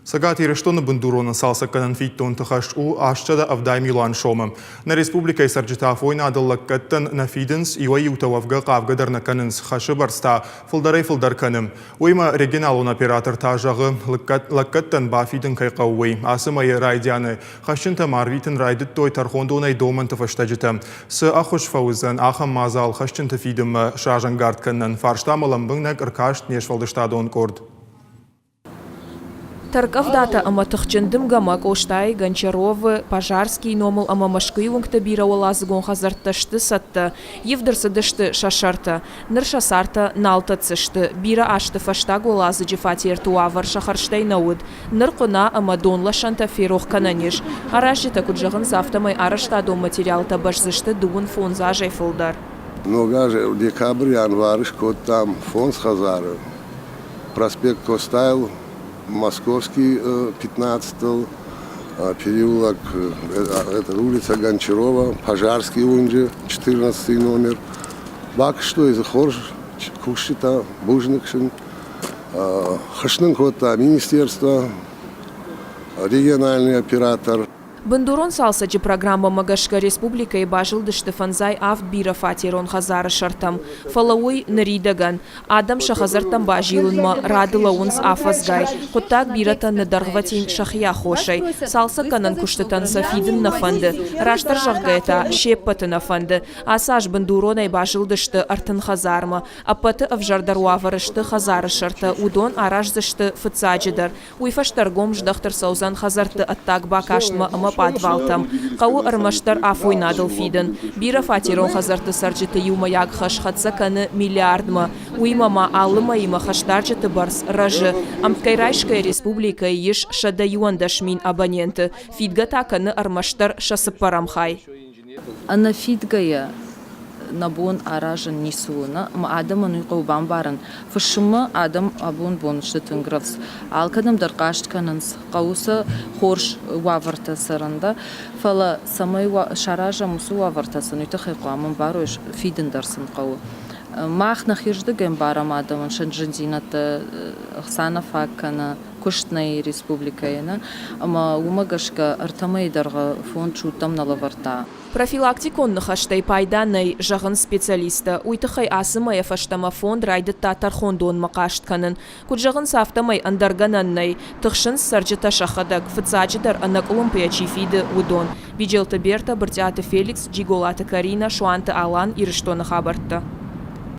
Цӕгат Ирыстоны бындурон цалцӕггӕнӕн фиддонты хӕс у 870 милуан сомы. Нӕ республикӕйы цӕрджытӕ афойнадыл лӕггӕдтӕн нӕ фидынц, иуӕй-иутӕ уӕвгӕ хъавгӕ дӕр нӕ кӕнынц, хӕсы бӕрц та фылдӕрӕй-фылдӕр кӕны. Уыимӕ регионалон оператор та зӕгъы, лӕггӕдтӕн бафидын кӕй хъӕуы, уый. Ацы мӕйы райдианы хӕсджынтӕм арвитын райдыдтой тӕрхондонӕй домӕнты фӕстӕджытӕ. Цы ӕххуыс фӕуыдзӕн ахӕм мадзал хӕсджынты фидынмӕ сразӕнгард кӕнынӕн, фарстамӕ лӕмбынӕг ӕркаст не сфӕлдыстадон къорд. Тӕрккъӕвдатӕ ӕмӕ тыхджын дымгӕмӕ Къостайы, Гончаровы, Пожарскийы номыл ӕмӕ Мӕскуыйы уынгты бирӕуӕладзыгон хӕдзӕрттӕ сты цӕттӕ, ивд ӕрцыдысты сӕ сӕртӕ. Ныр сӕ цартӕ нал тӕддзысты. Бирӕ азты фӕстаг уӕладзыджы фатерты уавӕр сӕ хӕрзтӕй нӕ уыд. Ныр хъуына ӕмӕ донласӕнтӕ ферох кӕнӕн ис. Аразджытӕ куыд зӕгъынц, афтӕмӕй арӕзтадон материалтӕ бӕздзысты дыууын фондз азӕй фылдӕр. Ног азы декабрь-январы скодтам фондз хӕдзары. Проспект Костайыл, Московский 15-ыл, переулок, это улица Гончарова, Пожарский уынджы 14 номер. Бакуыстой дзы хорз кусджытӕ, бузныг сын. Хӕснын кодта министерство, региональный оператор. Бындурон цалцӕджы программӕмӕ гӕсгӕ республикӕйы базылдысты фӕндзай авд бирӕфатерон хӕдзары сӕртӕм. Фӕлӕ уый ныридӕгӕн адӕм сӕ хӕдзӕрттӕм базилынмӕ рады лӕууынц афӕдзгай. Хъуыддаг бирӕтӕн ныддӕргъвӕтин сӕхи аххосӕй. Цалцӕггӕнӕн куыстытӕн сӕ фидын нӕ фӕнды. Растдӕр зӕгъгӕйӕ та, се ппӕты нӕ фӕнды. Ацы аз бындуронӕй базылдысты 30 хӕдзармӕ. Ӕппӕты ӕвзӕрдӕр уавӕры сты хӕдзары сӕртӕ, уыдон араздзысты фыццаджыдӕр. Уый фӕстӕ ргом здӕхт ӕрцӕудзӕн хӕдзӕртты ӕддаг бакастмӕ ӕмӕ пъадвалтӕм. Хъӕуы ӕрмӕстдӕр афойнадыл фидын. Бирӕфатерон хӕдзӕртты цӕрджыты иумӕйаг хӕс хӕццӕ кӕны миллиардмӕ. Уыимӕ ма алы мӕйимӕ хӕсдарджыты бӕрц рӕзы. Ӕмткӕй райсгӕйӕ республикӕйы ис 111 мин абоненты, фидгӕ та кӕны ӕрмӕстдӕр сӕ цыппӕрӕм хай. Ӕнӕфидгӕйӕ нӕ бон аразын ницы у, нӕ? Ӕмӕ адӕмӕн уый хъӕуы бамбарын. Фысыммӕ адӕм абон бон сты тынг рӕвдз. Алкӕдӕм дӕр хъаст кӕнынц, хъӕуы сӕ хорз уавӕртӕ цӕрын дӕр. Фӕлӕ цӕмӕй саразӕм уыцы уавӕртӕ сын, уый тыххӕй хъуамӕ ӕмбарой, фидын дӕр сын хъӕуы. Мах нӕхирдыгӕй ӕмбарӕм адӕмӕн сӕ зындзинӕдтӕ, ӕхца нӕ фаг кӕны, куыст нӕй республикӕйы, нӕ? Ӕмӕ уымӕ гӕсгӕ ӕртӕ мӕйы дӕргъы фонд судтӕм нӕ лӕвӕрдта. Профилактикон ныхӕстӕй пайда нӕй, зӕгъынц специалисттӕ. Уый тыххӕй ацы мӕйӕ фӕстӕмӕ фонд райдыдта тӕрхондонмӕ хъаст кӕнын. Куыд зӕгъынц, афтӕмӕй ӕндӕр гӕнӕн нӕй. Тыхсынц цӕрджытӕ сӕхӕдӕг, фыццаджыдӕр ӕнӕкъуылымпыйӕ чи фиды, уыдон. Биджелты Бертӕ, Брытъиаты Феликс, Джиголаты Каринӕ, Суанты Алан, Ирыстоны хабӕрттӕ.